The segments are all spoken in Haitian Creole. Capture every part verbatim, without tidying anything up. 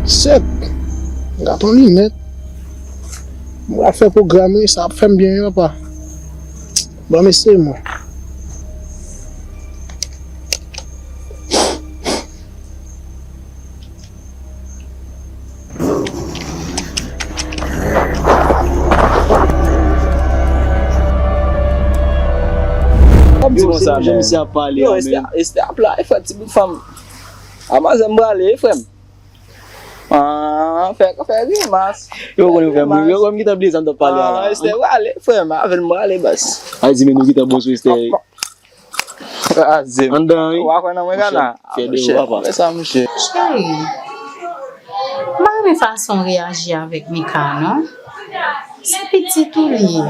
Sèt. M ka pran linèt. M pral fè pwogram wi, sa ap fè m byen wi papa. Ban m eseye mwen. Kòm ti konsa, menm si ap pale. Yo, Esther, Esther ap la, e frè, ti bout fanm. A manzè m prale, e frè m. Ah, fè, fè grimas. Yo konnen frè m, yo konnen ki tan bliye sa m t ap pale a la. Ah, Esther prale, frè m, avè l m prale, baz. A di men nou ki tan bon sou Esther. Kraze m. Anndan wi. Ou pa kwè nan mwen, Gana? Fè de ou, papa. Fè sa, monchè. Cheri, m pa renmen fason w reyaji avèk Mika, non. Se pitit ou li ye.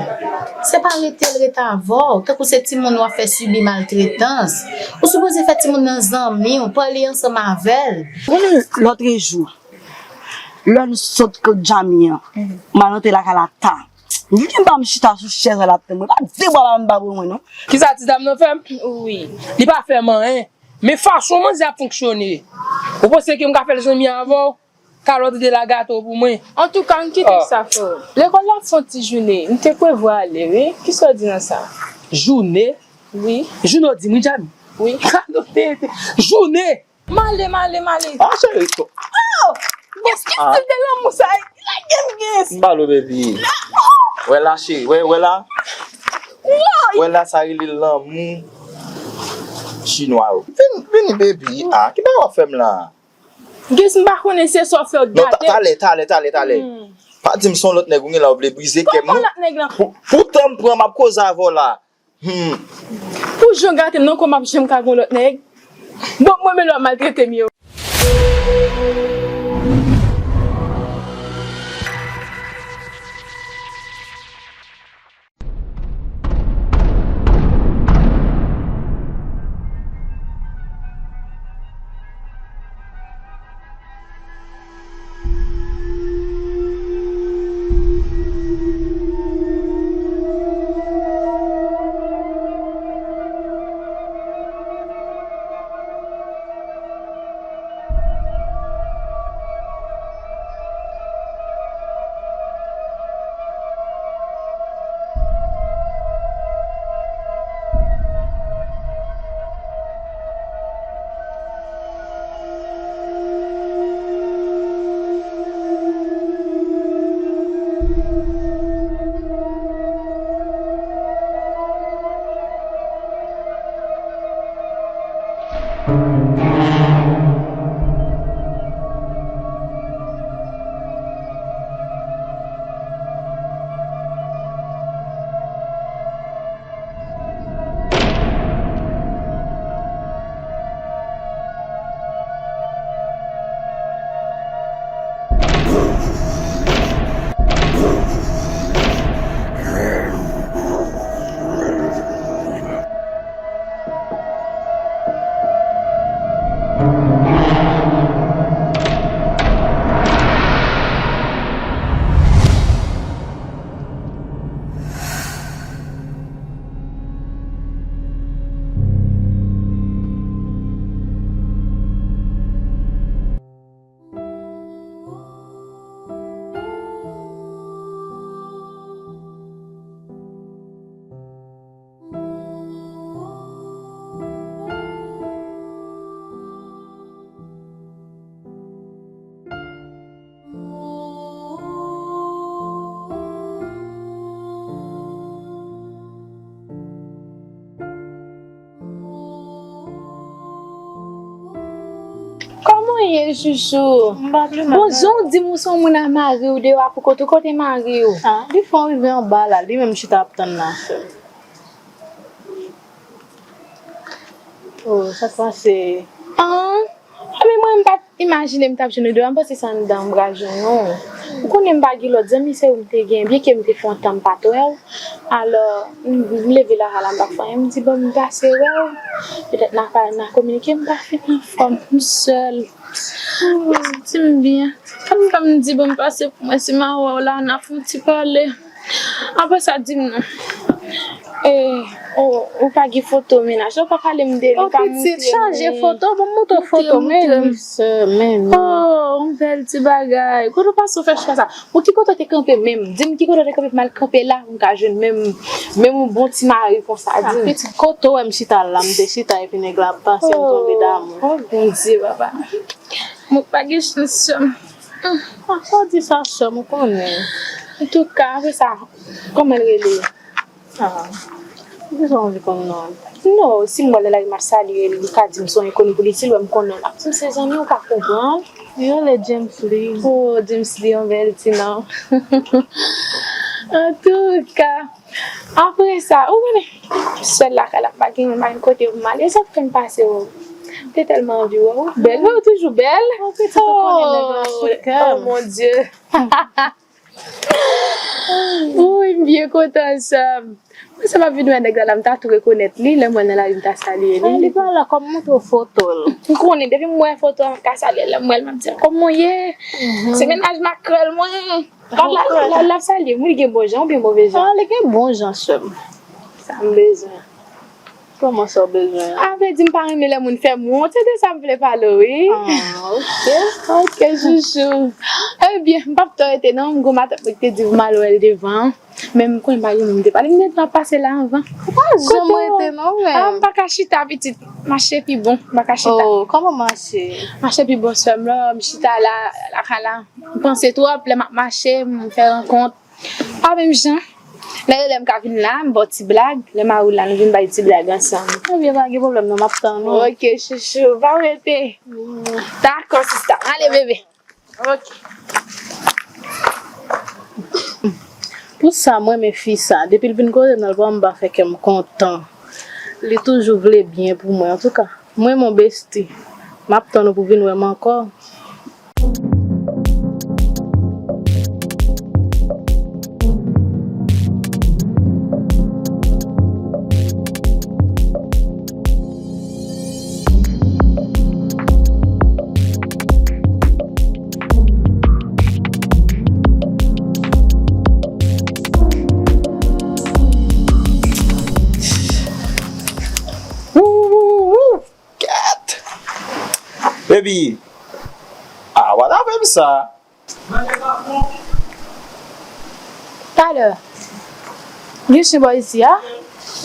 Se pa rete l ret avè w, tankou se timoun w ap fè sibi maltretans. Ou sipoze fè timoun nan zanmi w, pale ansanm avè l. Konnen lòtrejou, lè n sot kot Djami an, m al rantre lakay la ta. Li gen ba m chita sou chèz la, l ap tann mwen. Pa de bwa la m ba pou mwen, non. Kisa ti dam nan fè m? Wi. Li pa fè m anyen. Men fason manzè ap fonksyone. Ou panse ke m ka fè l zanmi avè w? Kalòt de la gato pou mwen. Antouka, m kite sa, frè. Lekòl la ap fè yon ti jounen. M te prevwa ale, wi. Kisa w di nan sa? Jounen? Wi. Jounen w di m, wi, Djami? Wi. Kalòt de, de. Jounen! M ale, m ale, m ale. Ah, cheri. Oh! Bon, ki stil de lanmou sa? Lage m, Gis. M ba l, baby. Wè la, cheri. Wè, wè la. Woy! Wè la, sa rele lanmou chinwa yo. Vin, vini, baby. Ah, ki bagay w ap fè m la? Gis, m pa konnen se sa w fè w gate. Non, ta-, talè, talè, talè, talè. Hmm. Pa di m se yon lòt nèg ou gen la, ou vle brize kè m, non. Kòman lòt nèg lan? Pou, pou tan m pran, m ap koze avè w la. Hmm. Pou jan w gate m nan, kòman m ap janm ka gen lòt nèg? Bon, mwen menm lè w ap maltrete m yo. Kòman w ye, Joujou? M pa trè mal. Bon, jan w di m ou se yon moun a mari w deyò a pou kote, kote mari w? Ah, li fè w rive anba la, li menm chita ap tann nan sèl. Oh, sa k pase? Ah, men mwen, m pa t imajine m t ap jwenn ou deyò a, m panse se anndan m pral jwenn ou. Ou konnen m pa gen lòt zanmi, se ou m te gen, byenke m te fè yon tan m pa t wè w. Alò, m, m leve lakay la, m pa t fè anyen, m di, bon, m pase wè w. Petèt n a ka, n a kominike, m pa fin anfòm, m sèl. M santi m byen. Kòm, kòm m di, bon, m pase pou mwen, si m a wè w la, n a fè yon ti pale. Apre sa, di m non. E, ou, ou pa gen foto mennaj la, ou pa pale m de li, ou pa montre m li. Oh, pitit, chanje foto, bon, m montre w foto, men. Montre m, sè, men. Oh, yon bèl Ti bagay, kote w pase w fè chwa sa? Bon, ki kote w te kanpe menm? Di m ki kote w te kanpe pou m al kanpe la, pou m ka jwenn menm, menm yon bon ti mari konsa, di m. Pitit, kote w wè m chita la, m te chita epi nèg la ap pase, m tonbe damou. Oh, oh, Bondye, papa. Mwen pa gen chans, sè m. Sa w di sa, sè m, ou konnen. Antouka, apre sa, kòman l rele? Ah, ou bezwen anvi konn non. Non, si m wè l nan lari m ap salye l, li ka di m se yon enkoni pou li, si l wè m konn non l ap di m se zanmi w, ou pa konprann. Li rele James Lee. Oh, James Lee, yon bèl ti non. Antouka, apre sa, ou konnen, sèl lakay la, m pa gen, m pa gen kote pou m ale, sa k fè m pase w. M te tèlman anvi wè w. Bèl, wè w toujou bèl. Oh, pitit, ou konnen nèg la sou kè m. Oh, mon Dieu. Wi, m byen kontan, sè m. Mwen, sa m ap vin wè nèg la, la, m ta tou rekonèt li, lè m wè l nan lari, m ta salye li. Ah, li pa la, kòm montre w foto l. M konnen, depi m wè foto a, m ka salye l, lè m wè l, m ap di l, kòman w ye? Se mennaj makrèl mwen. L ap, l ap, l ap, l ap salye m, wi, li gen bon jan oubyen move jan? Ah, li gen bon jan, sè m. Sa m bezwen. Kòman sa w bezwen an? A vle di, m pa renmen lè moun fè m wont, se de sa m vle pale w, wi. Ah, ok. Ok, chouchou. Ebyen, m p ap twò rete non, m gon matant mwen ki te di pou m al wè l devan. Men m konnen m pa gen moun m te pale, m gentan ap pase la anvan. Ou pa janm rete non, men. Ah, m pa ka chita, pitit. Mache pi bon, m pa ka chita. Oh, kòman mache? Mache pi bon, sè m, lò m chita la, lakay la. M panse twòp, lè m ap mache, m fè rankont. Pa menm jan. Lè yo lè m ka vin la, m ba w ti blag. Lè m a ou la, nou vin bay ti blag ansanm. Ebyen, pa gen pwoblèm non, m ap tann ou. Ok, chouchou, pa rete. Dakò, sista. Ale, bebe. Ok. Pou sa, m renmen fi sa. Depi l vin kote m nan, l pa m pa fè kè m kontan. Li toujou vle byen pou mwen. Antouka, mwen, mon besti, m ap tann ou pou vin wè m ankò. Wou, wou, wou. Kèt! Baby! Ah, wala menm sa. Talè. Gen chen bò isi a?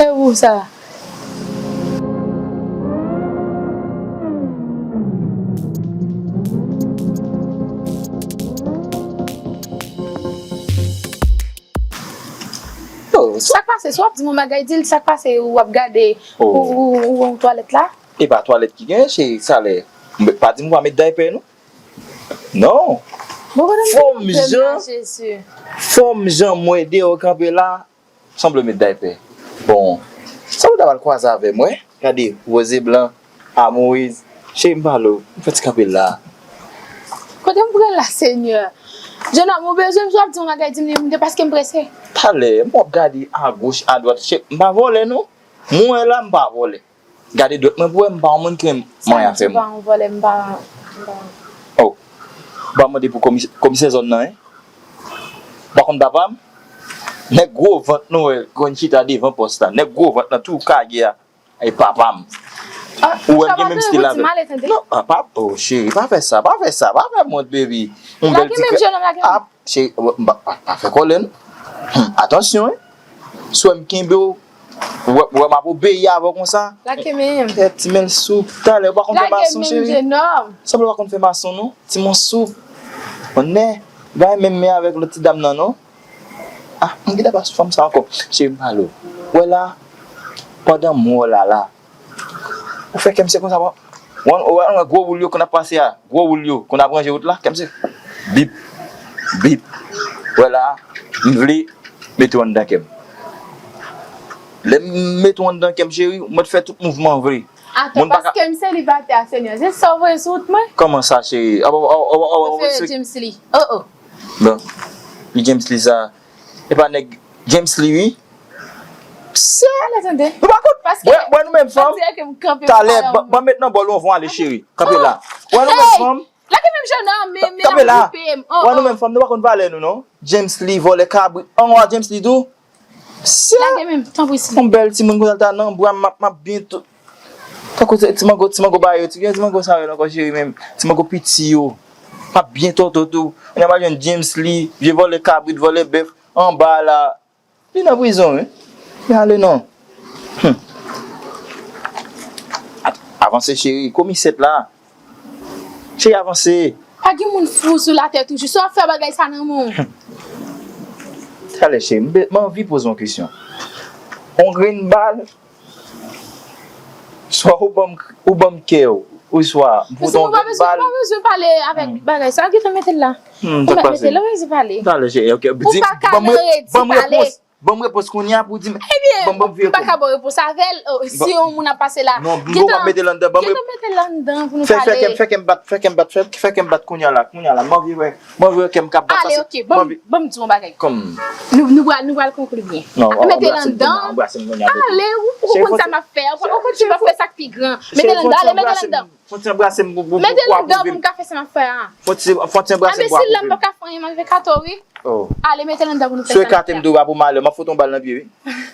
E ou sa? Yo, sa k pase? Si w ap di m yon bagay, di l sa k pase, ou ap gade, ou, ou, ou, ou twalèt la? E pa twalèt ki genyen, cheri, sa lè. M pa di m pa met daypè, non. Non. Fòm jan, fòm jan mwen deyò kanpe la, sanble met daypè. Bon, sa pou ta pral kwaze avè mwen? Gade, Woze Blan, a Moyiz, cheri m pale w, m fè ti kanpe la. Kote m pran la, Senyè? Jenòm, ou bezwen m, si w ap di yon bagay, di m li, m de paske m prese. Talè, m w ap gade agoch, adwat, cheri, m pa vòlè, non. Mwen la, m pa vòlè. Gade dwèt mwen pou wè m pa yon moun ki renmen manyen afè moun. Sa m di pa yon vòlè, m pa, m pa. Oh. M pa mande pou komi-, komisè zòn nan, en. Ou pa konn papa m? Nèg gwo vant nou wè, konn chita devan pòs la. Nèg gwo vant nan tou kage a, e papa m. Ou wè m gen menm stil avè l. Non, ah, pa, oh, cheri, pa fè sa, pa fè sa, pa fè m wont, baby. Yon bèl ti kè. Cheri, w-, m pa, pa, pa fè kòlè, non. Hmm, atansyon, wi. Si w wè m kenbe w, w wè, w wè m ap obeyi avè w konsa. Lage men m. Tèt ti men l soup. Talè, ou pa konn fè mason, cheri. Sanble w pa konn fè mason, non. Timoun soup. Konnè, pa menm men avèk lòt ti dam nan, non. Ah, m gentan pa sou fanm sa ankò. Cheri, m pale w. W wè la, pandan m wè w la, la, ou fè kè m se konsa, bon. Ou wè, ou wè gwo woul yo konn ap pase a, gwo woul yo konn ap ranje wout la, kè m se bip, bip. Ou wè la, m vle mete w anndan kè m. Lè m mete w anndan kè m, cheri, ou mèt fè tout mouvman w vle. Ato, paske m selibatè, Senyè. Se sa w voye sou wout mwen? Kòman sa, cheri? Ap, ap, ap, ap, ap, ap, James Lee. Oh, oh. Bon. Li James Lee sa. E pa nèg James Lee, wi. Sè. Talè tande. Nou pa konn. Paske wè, wè nou menm fanm. Talè, ban, ban met nan bòl ou anvan ale, cheri. Kanpe la. Wè nou menm fanm. Lage men m, jenòm, men, men kanpe la. Wè nou menm fanm, nou pa konn valè nou, non. James Lee, vòlè kabrit. An, wè James Lee tou. Sè. Lage men m, tanpri, si. Yon bèl timoun konsa l ta nan bra m, m ap, m ap byen tou. Tankou se ti mango, ti mango ba yo, ti, ti mango sa yo ankò, cheri, menm ti mango piti yo. M ap byen tòtò tou. Kounye a m al jwenn James li, vye vòlè kabrit, vòlè bèf, anba la. Li nan prizon, wi. Li ale non. Hmm. At-, avanse, cheri. Komisè la. Cheri, avanse. Pa gen moun fou sou latè toujou. Si w ap fè bagay sa nan men w. Talè, cheri, m be-, m anvi poze yon kesyon. On grenn bal, swa ou ban m, ou ban m kè w, oswa m fout on grenn bal. Ou pa bezwen, ou pa bezwen pale avèk bagay sa. Gentan mete l la. Hmm, ou mèt mete l la, ou bezwen pale. Talè, cheri, ok. Ou pa ka nan redi pale. Ban m repons kounye a pou w di m. Ebyen, ban m, ban m vire kò m. Ou pa ka ba w repons avè l, oh, si yon moun ap pase la. Non, m poko ap mete l anndan, ban m. Gentan mete l anndan pou nou pale. Fè, fè kè m, fè kè m bat, fè kè m bat, fè, fè kè m bat kounye a la, kounye a la. M anvi wè, m anvi wè kè m ka bat ansanm. Ale, ok, ban m, ban m di w yon bagay. Kòm. Nou, nou pral, nou pral konkli byen. Non, mete l anndan. Anbrase m kounye a, bebe. Ale, ou, ou konn sa m ap fè. Ou konn si m ap fè sa k pi gran. Mete l anndan, ale, mete l anndan. Fon ti anbrase m pou, pou, pou, pou apwouve m. Mete l anndan pou m ka fè sa m ap fè a. Fon ti, fon ti anbrase m pou apwouve m. Anbesil la, m p ap ka fè anyen, malgre kato, wi. Oh. Ale, mete l anndan pou nou fè sa m ap fè a. Sou ekate m dwe w a pou malè, m ap fout on bal nan pye, wi.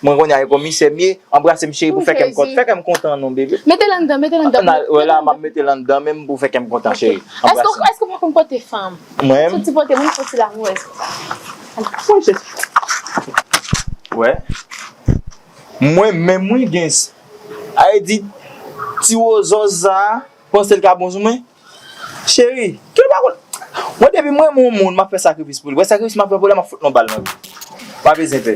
Mwen kounye a e komisè m ye, anbrase m cheri pou fè kè m kont-, fè kè m kontan non, bebe. Mete l anndan, mete l anndan. Wè la, m ap mete l anndan menm pou fè kè m kontan, cheri. Anbrase m. Èske, èske w pa konn pote fanm? Mwen menm? Soti pote moun, fon ti lanmou, èske. Mwen, se, wè. Mwen menm, wi, gen s-, a e di, ti wozòz sa a, panse l ka bon sou mwen? Cheri, ke l pa konn. Mwen, depi mwen, mwen, moun, m ap fè sakrifis pou li. Wè, sakrifis m ap fè pou li, m ap fout l yon bal nan. Pa bezwen pè.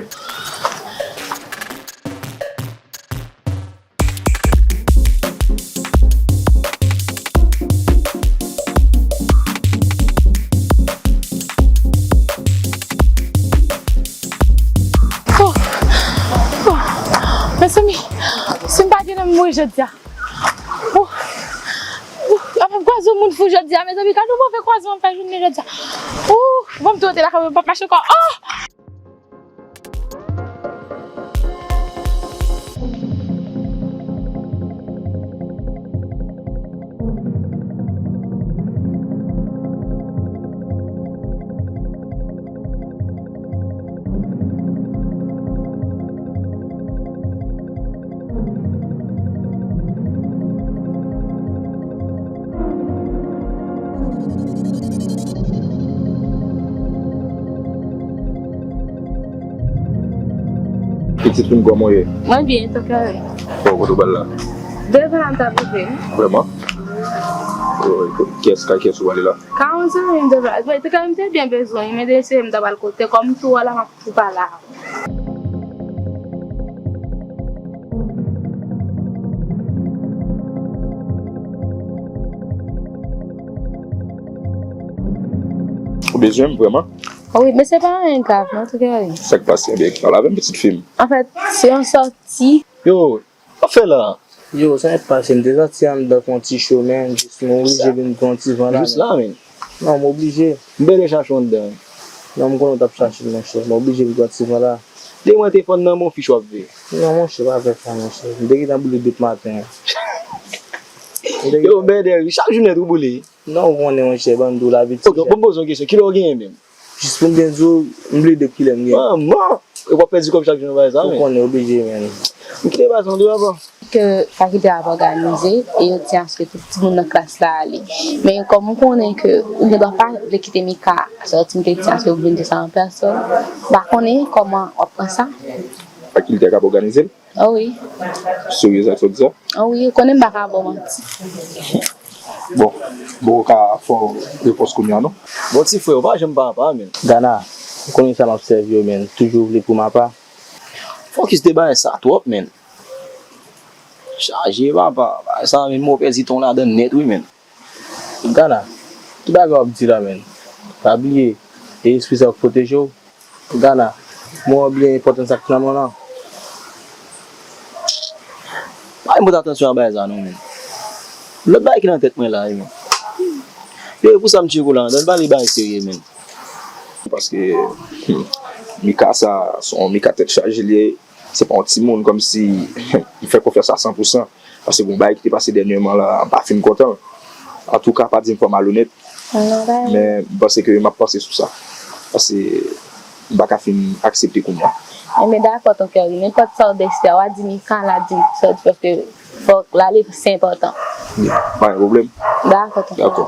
Oh, oh. Mezanmi, si m pa gen nan mouri jodi a. Oh, oh, avèk kwaze yon moun fou jodi a, mezanmi, gade yon move kwazman m fè jounen jodi a. Oh, bon, m tou rete lakay mwen, m p ap mache ankò. Oh! Pitit fi m, kòman w ye? Mwen byen, tonton Kari. Bon, kote w pral la? Devan la m t ap rive. Vrèman? Kiyès, kay kiyès ou prale la? Ka yon zanmi m te pral. Tonton Kari, m te byen bezwen w, men se m t ap al kote, kòm m tou wè w la, m ap tou pale avè w. Ou bezwen m vrèman? Wi, men se pa anyen grav non, tonton Kari. Sa k pase? Ebyen, pale avè m, pitit fi m. Anfèt, se yon sòti. Yo, w ap fè la? Yo, sa nèt pase, m te santi anndan fè yon ti cho, men jis m oblije vin pran ti van la. Jis la, men. Non, m oblije. M bèlè chache w anndan. Non, m konnen w t ap chache m, monchè. M oblije vin pran ti van la. Demen w te fann nan men w, fich w ap veye. Non, monchè, pa fè sa, monchè. M te gentan boule depi maten an. Yo, bèlè, chak jounen tou boule. Non, ou konnen, monchè, ban m di w lavi ti chè. Ok, bon, poze yon kesyon. Kilè w genyen menm? Jis pou m byen di w, m plede kilè m genyen. Manman! E w ap pèdi kòb chak jou nan bagay sa, men. Ou konnen, oblije, men. M kite bagay sa, m di w avan. Ke fakilte a ap òganize, e yo di aske tout timoun nan klas la ale. Men kòm ou konnen ke ou gen dwa pa vle kite Mika sòti, m te di aske ou vin di sa an pèsòn. M pa konnen kòman w ap pran sa. Fakilte a k ap òganize l? Oh wi. Serye sa k sot di sa? Oh wi, ou konnen m pa ka ba w manti. Bon, m poko ka fè w repons kounye a non. Bon, ti frè, ou pa janm papa, men. Gana, ou konnen sa m ap sèvi yo, men. Toujou vle pou m apa. Fokis de bagay sa twòp, men. Chaje, papa. Bagay sa, men, mwen pèdi tan ladan nèt, wi, men. Gana, ki bagay w ap di la, men? Pa bliye, e espri sa k pwoteje w. Gana, mwen wè byen enpòtans sa k nan men w lan. Pa gen pou t atansyon a bagay sa non, men. Lòt bagay ki nan tèt mwen la, wi, men. Yo, e pou sa m tcheke w la, ann pale bagay serye, men. Paske, hmm, Mika sa, se yon Mika tèt chaje li ye. Se pa yon timoun kòmsi m fè konfyans a san pou san. Paske gon bagay ki te pase dènyèman la, m pa fin kontan. Antouka, pa di m fò malonèt, men m panse ke m ap panse sou sa. Paske m pa ka fin aksepte kounye a. Enben, dakò, tonton Kèri. Nenpòt sa w deside a, w a di Mika, l a di m sa w di, paske fòk l ale, se enpòtan. Pa gen pwoblèm. Dakò, tonton. Dakò.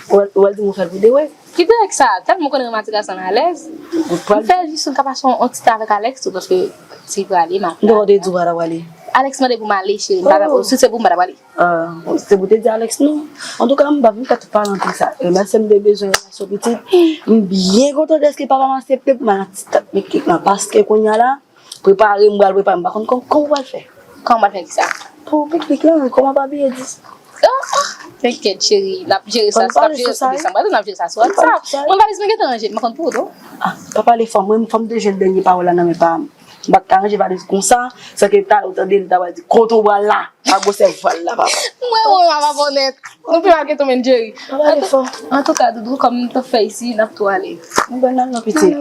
Ou al, ou al di m ou fè l pou de wè. Ki de wè sa? Tèlman ou konn renmen ti gason alèz. M fè jis yon ka pase yon ti tan avèk Alex tou, paske se prale, m ap. M te konn te di w pa ta prale. Alex mande pou m ale, cheri. M pa ta, si se pou m, m pa ta prale. Ah, se pou te di Alex non. Antouka, m pa vin ka tout pale anpil sa. E mèsi, m te bezwen relasyon pitit. M byen kontan dèske papa m aksepte pou m al nan ti tèt piknik lan. Paske kounye a la, prepare, m pral prepare. M pa konn kòman, kòman w pral fè. Kòman w pral fè kisa? Pou piknik lan, kòman pa bliye di. Ah, ah, tenkèt, cheri. N ap jere sa, n ap jere sa sou WhatsApp. Mwen, valiz mwen gentan ranje, m pa konn pou ou, non? Ah, pa pale fò. Mwen, fò m te jwenn dènye pawòl la nan men pa m. M pa t ka ranje valiz konsa, san ke talè ou tande l ta pral di, "Kote w pral la?" A gwosè vwal la, papa. Mwen, mwen, papa, pa onèt. Nou pi mal ke Tom and Jerry. Pa pale fò. Antouka, doudou, kòm nou t ap fè isi, n ap tou ale. Nou pral nan pitit.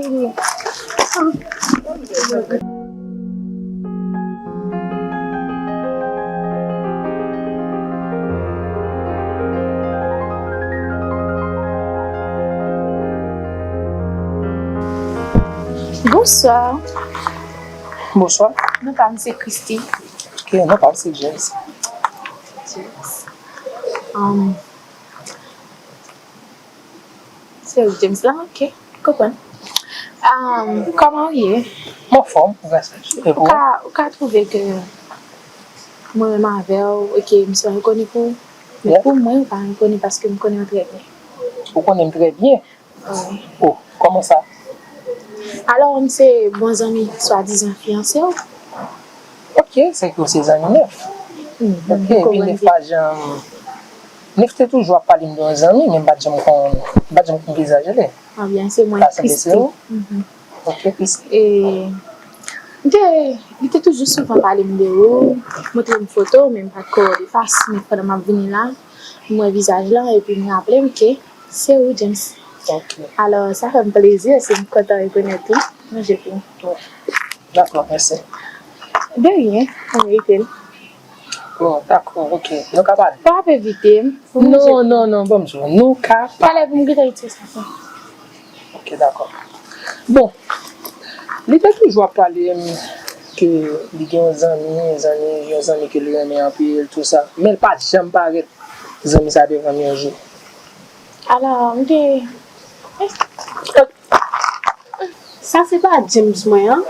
Bonswa. Bonswa. Non pa m se Christy. Ok, non pa m se James. James. Um, se ou James la? Ok, konprann. Um, kòman w ye? M anfòm, gras a Dye. E pou ou? Ou ka, ou ka twouve ke mwen menm avè w, ok, m se pa rekoni pou ou. Men pou mwen, ou pa rekoni paske m konnen w trè byen. Ou konnen m trè byen? Wi. Oh, kòman sa? Alò, m se bon zanmi swadizan fiyanse w. Ok, se ke w se zanmi Nèf. Ok, epi Nèf pa janm, Nèf te toujou ap pale m de yon zanmi, men m pa t janm konn, m pa t janm konn vizaj li. Ah, byen, se mwen, Christy. Ok, Christy. E, m te, li te toujou souvan pale m de ou, montre m foto, men m pa t ko efase, men pandan m ap vini la, M wè vizaj lan epi m raple m ke se ou, James. Ok. Alò, sa fè m plezi si m kontan rekonèt ou. Manje pou ou. Dakò, mèsi. De rien, ou merite l. Bon, dakò, ok. Nou ka pale. Pa ap evite m. Non, non, non, ban m di w. Nou ka pale. Talè pou m gentan itilize sa. Ok, dakò. Bon, li te toujou ap pale m ke li gen yon zanmi, yon zanmi, yon zanmi ke li renmen anpil, tou sa. Men l pa t janm parèt zanmi sa devan m yon jou. Alò, m te... Sa se pa James mwen an.